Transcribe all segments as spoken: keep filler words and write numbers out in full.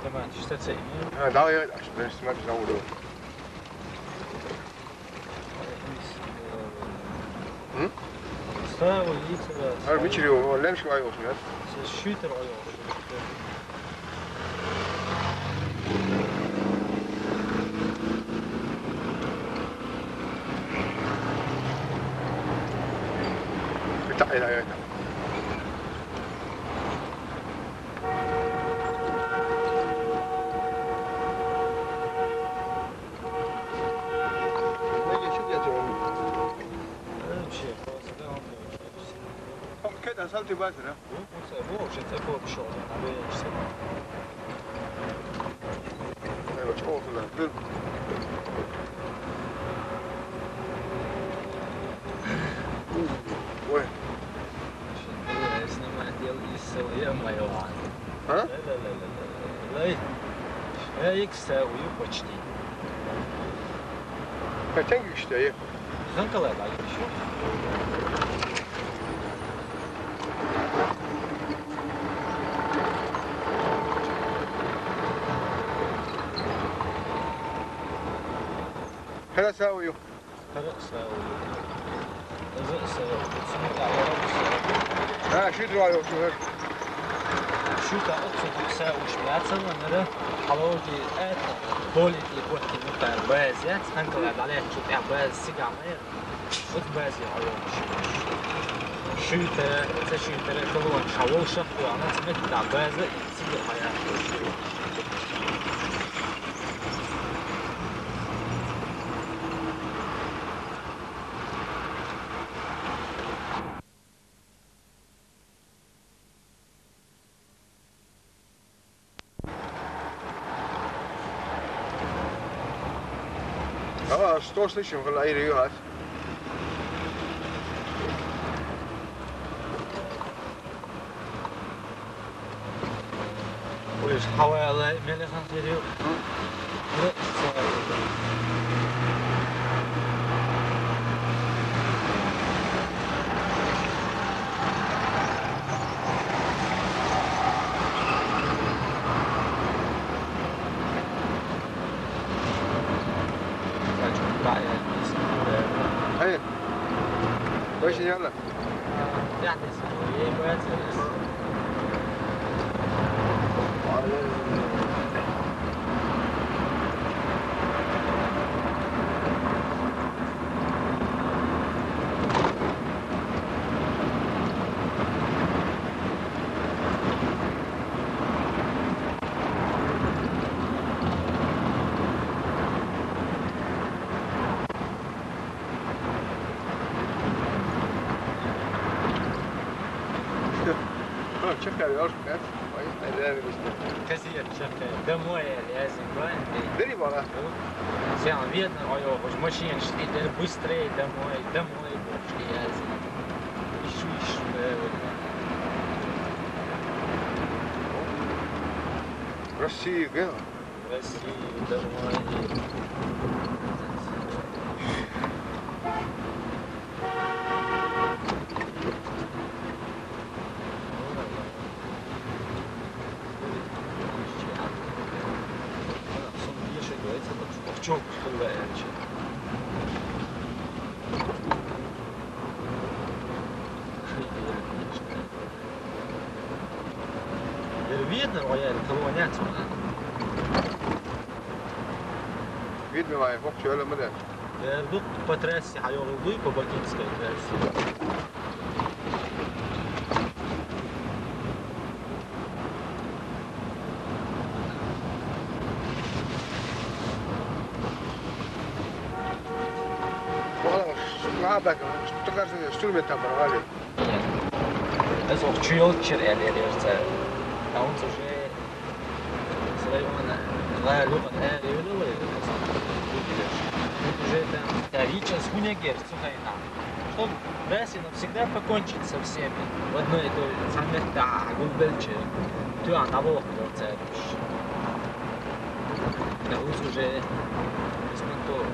Снимать, что це? А, да, я, а что, снимать, что буду? М? Ставу, ицара. А, мичри, о, лемши вай, о, нет? Се шуйтер вай, о. Итак, итак, итак. Кеда сам ти базара? Ву, ву, се, ву, ше це по пшо, абе, ше. Айва, чого туди? Ду. Ой. Снимать, я из своей моего. А? Лай. Я икс, э, ую почти. Хотя икс, да, я. Хан калай, да, икс. Хара сау ю. Хара сау ю. Хара сау ю. Сумка, хара сау ю. А, ши два ю, ши. Шута, отсюда сау ю. Шмяцала, нара. Халоти, это. Болит и котки, ну, так, без, я, хан калай, да, я, чуть, я, без, сигама, я. Ут бази айо. Шуйтера, це шуйтера, колон шавол шахту, ана цмет да бази, сиди хая. Ала, сто с лишним гала ири югас. Улис хавала мелехан сири. Эй, точно, явно. Чекай, я уже пять. Ой, наверное, не знаю. Казият чекай. Домой я лезу, правильно? Бери бара. Сен видно, ой, ой, машина шли, быстрее домой, домой, боже, я лезу. Ищу, ищу, наверное. Россия, где? Россия, Германия. В чём? Видно, ой, я это лоняться. Видно, ой, вот что я. Вердукт по трассе, а я уйду по Бакинской трассе. Вала, ма бакъ, что кажется, инструмент там порвали. Эс ох чуйол чир эле берсе. А он уже с района, да, Люба, э, Люба, уже там вторича с Хунягер, слухай, там. Чтоб раз и навсегда покончить со всеми в одной и той же самой, да, гулбелче. Ты, а, на волк, да, царь. Да, лучше уже беспонтово.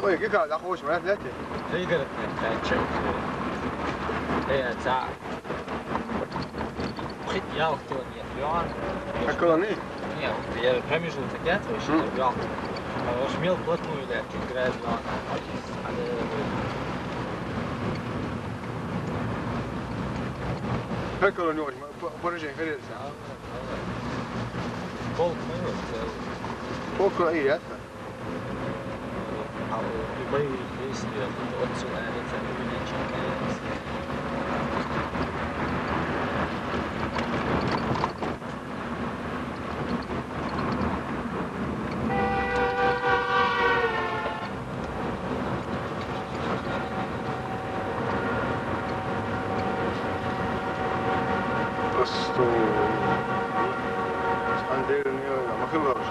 Ой, кика, да, хочешь, брат, لا تي. Пригородная такая часть. Э, за. Хоть я километр, он. А колонии? Нет, я промежуток, я слышал, М. вёл. А уж мел плотную, да, играет, он. Как колонию, по, по режиму, как это? Полк, ну, вот, э, Полк, и это. А, э, любые действия, вот, отсюда, это, увеличивается. Просто Андерни, Махалаш.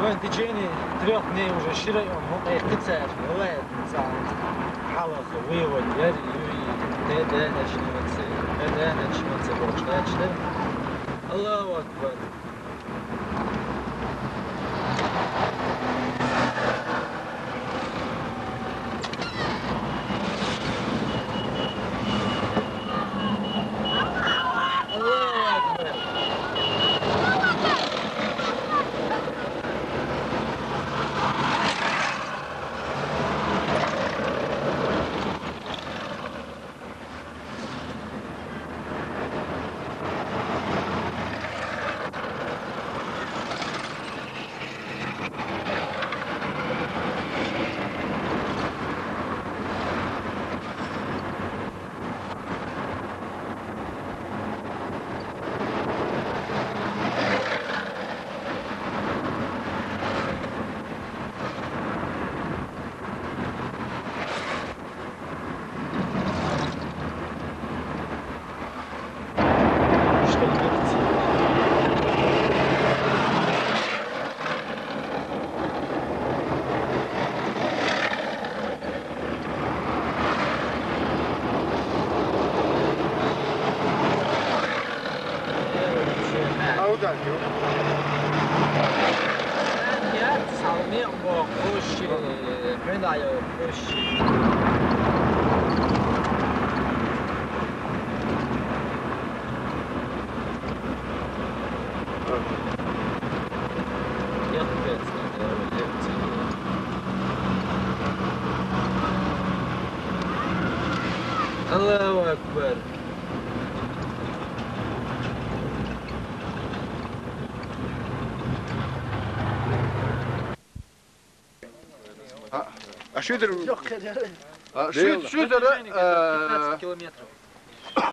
Вон в течение трёх дней уже щирый он, ну, э, ты царь, бывает, сам, халах, вывод, яр, юри, тэ дэ начнётся, тэ дэ начнётся, вот, что, что? Аллаху Акбар. How old are you? Я Салмир Бохоши, Менаев Бохоши. Аллаху Акбар. А, а шидер? А, шидер, шидер, э, пятнадцать километров.